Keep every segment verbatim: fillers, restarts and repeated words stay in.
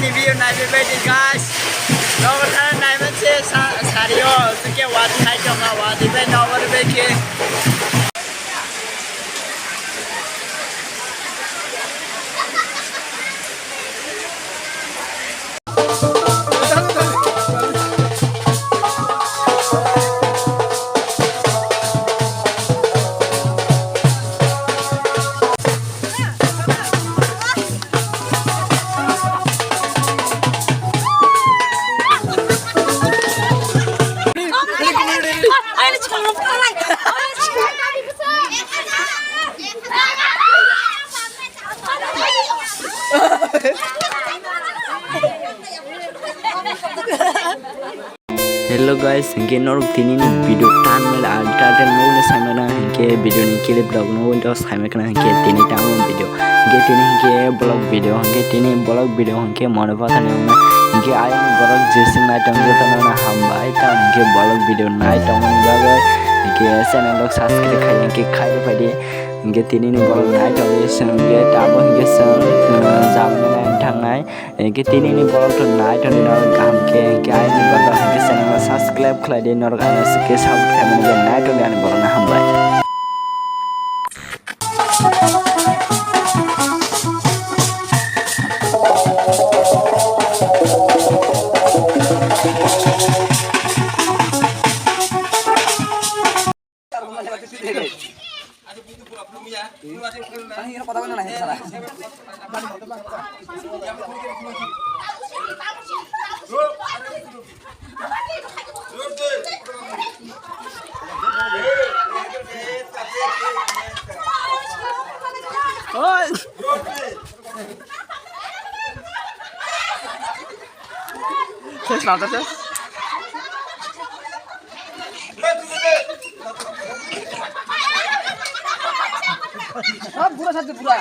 Video naiwi bai di, guys. Nogo thang naiman se sa-, sario, sike wadi hai tonga, wadi bai nogo bai khe. Hello guys, hinkhe norok tini ni video thumbnail ar title no saimana hinkhe video ni clip rok no window saimana hinkhe tini tamo video hinkhe tini hinkhe vlog video hinkhe tini vlog video hinkhe mone patani wngna hinkhe ayang borok jeswk nai tong jotono no hambai tamo hinkhe vlog video nai tongmani bagwi hinkhe channel rok subscribe khai hinkhe khai rw phaidi hinkhe tini ni vlog nai tongwi chwng hinkhe tamo hinkhe chwng jamani nai thangnai. Hinkhe tini ni borok to nai tongdi norok kaham khe, hinkhe ayang ni borok hinkhe channel no subscribe khlai di, norok ano sike support khlaimani je nai tongdi ani borok no hambai. Ses, nalta ses. Ah, pura satu pura.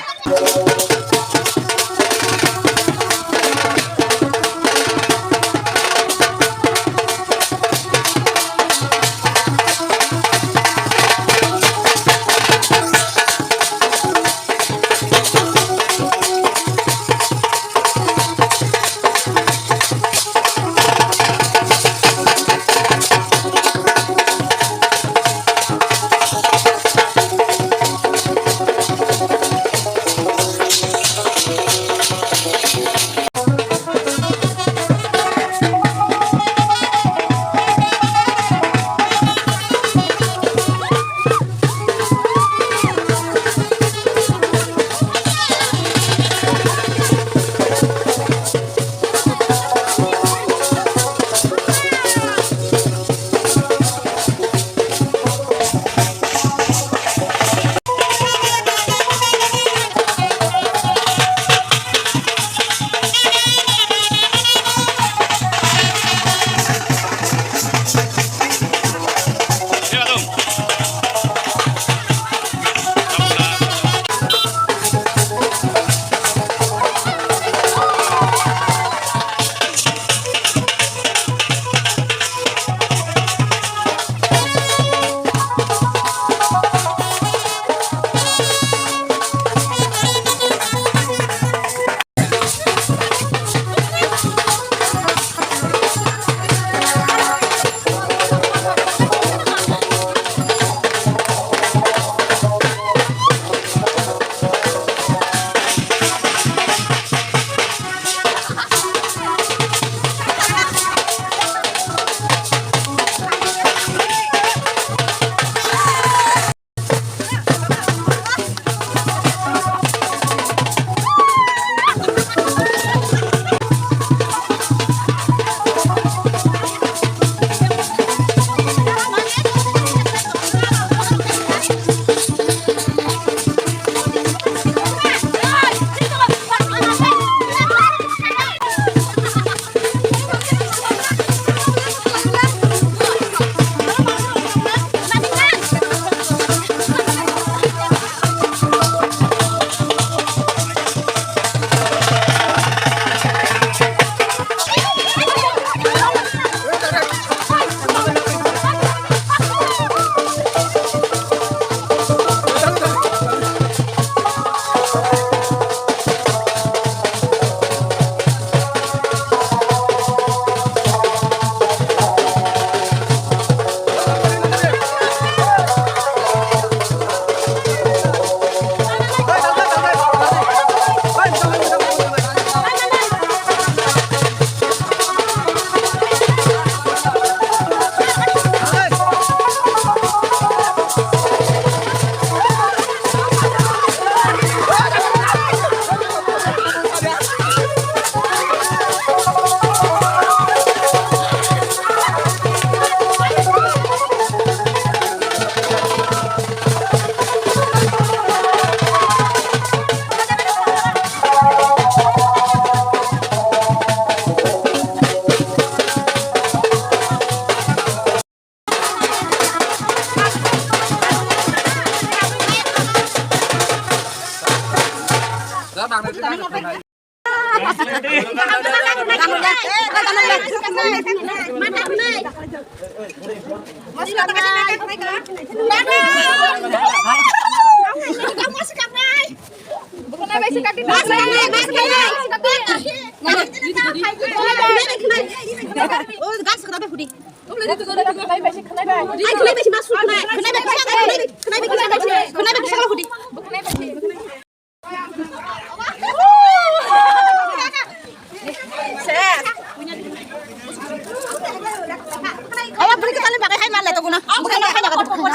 Awa bwrwi kwtalni bagwi hai manlai tongo na. Bwkhani hai naga tongo.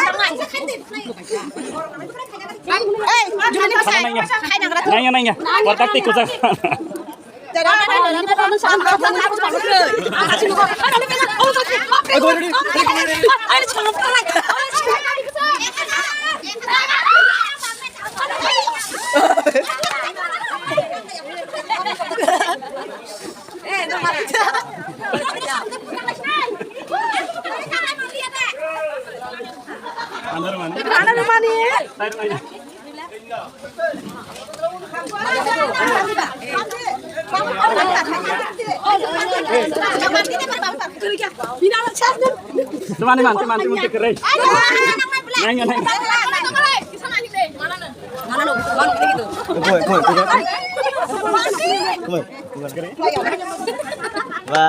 Ei, jumani bwsai. Hai nagra tongo. Nangya, nangya. Wartak tei kwchak. Teman, teman, teman, teman, teker, eh. Nanya, nanya. Koi, koi, koi. Koi, koi, koi. Wah.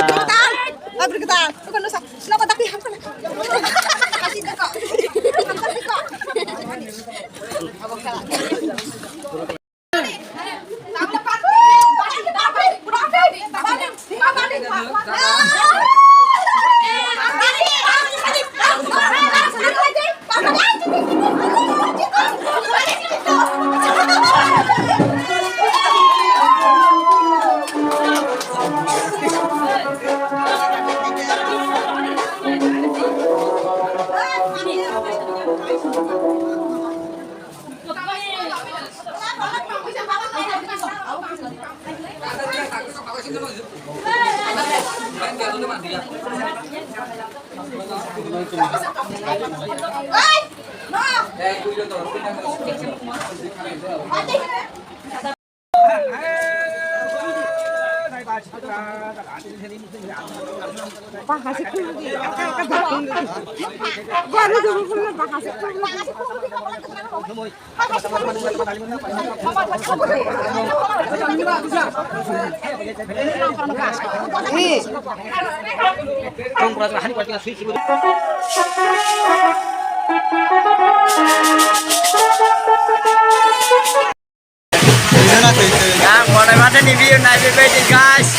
Ang bonai mata ni video nai bai di guys.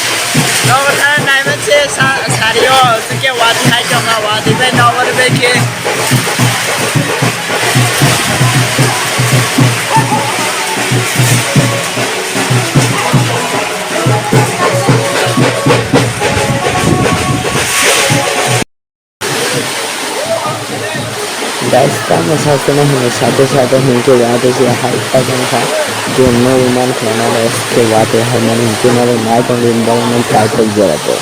Nogo thana nai ma se sa-, sario, suke wadi hai tonga, wadi bai nogo bai ke. Guys, tamo sakeno hwnwi sade sade hinkhe wade se hai paijak kha. Game no iman khlaina rest khe wade hai mani hinkhe norok nai tongdi bolongni title jora bo.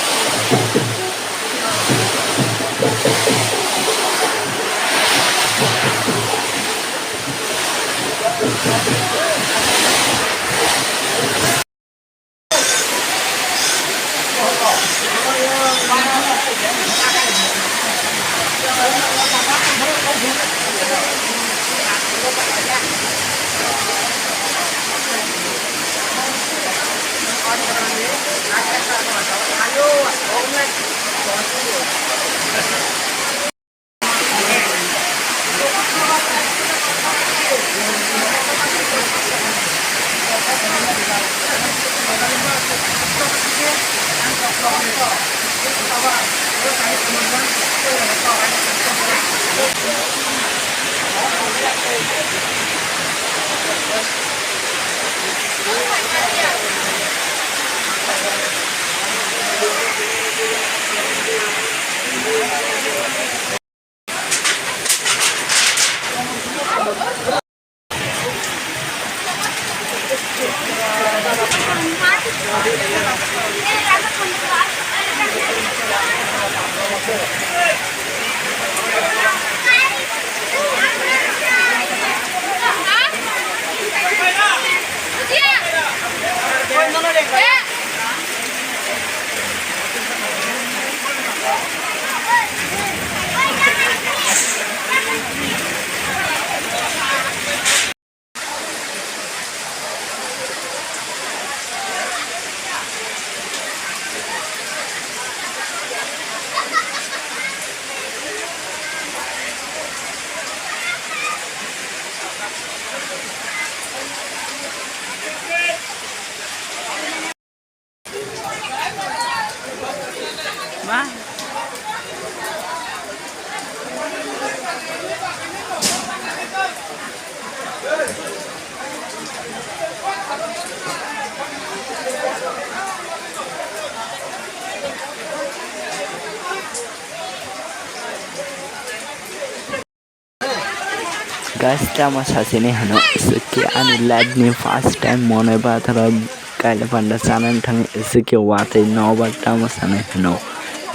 Guys, tamo sasini hino, suki ani life ni first time mone batharo kaila panda chana thang suki watwi nobar tamo sani hino.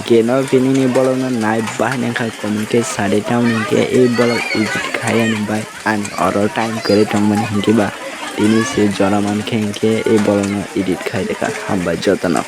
Keno bini ni bolong no nai bahai nangkha comment khe sadi tamo hinkhe ei bolong edit khayani bai ani oro time kwrwi tongmani hinkhe ba tini se jora mankhe hinkhe ei bolong no edit khai rwkha. Hambai jotono.